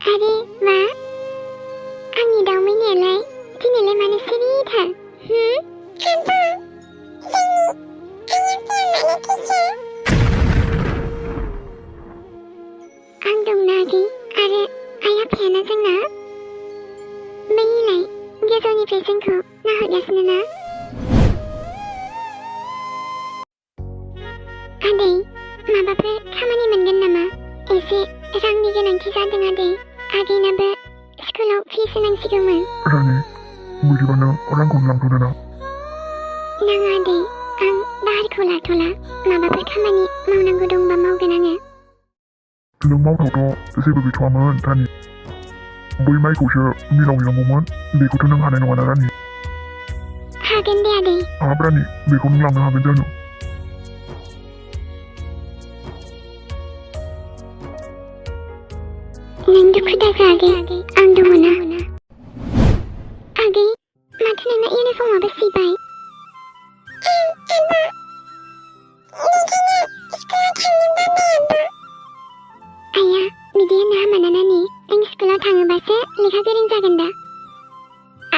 Adik, Ma, Anggi daw mai nyelai, dinilai mana sirita? Apa? Ang dong nadi, ada ayah piana zangna. Bayi dia zoni presentku, nah jasna na. Adik, mabaper kamani moनगोन नामा? एसे रांनि गोनांथि जादों आदै. आदैनाबो स्कुलाव फिस होनांसिगौमोन. रानि, बिदिबानो रांखौनो लांथ'दो ना. नाङा आदै, आं दाहारखौ लाथ'ला. माबाफोर खामानि मावनांगौ दंबा मावगोन आङो. नों मावथावथ' जेबो गैथ'वामोन रानि. बै माइखौसो मिलाव हैनांगौमोन. बेखौथ' नों हानाय नङा ना रानि. हागोन दे आदै. हाब रानि, बेखौ नों लांनो हागोन जानो? नों दुखु दाजा आगै, आं दङ ना. आगै, माथो नोंना इउनिफर्माबो सिबाय? आया, बिदि होननो हामा ना नानि. नों स्कुलाव थाङोबासो लेखा गोरों जागोन दा.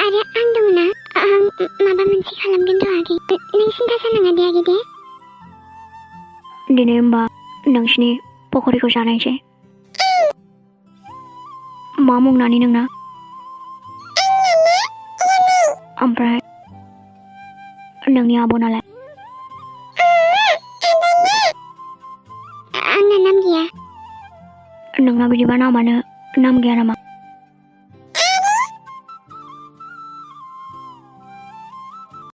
आरो आं दङ ना, आं माबा मोनसे खालामगोन र' आगै. नों सिन्था जानाङा दे आगै दे. दिनै होमबा नोंसिनि पकरिखौ जानायसै. मा मुं नानि नोंना? ओमफ्राय नोंनि आब'नालाय? आंना नाम गैया. नोंना बिदिबा नामानो नाम गैया नामा?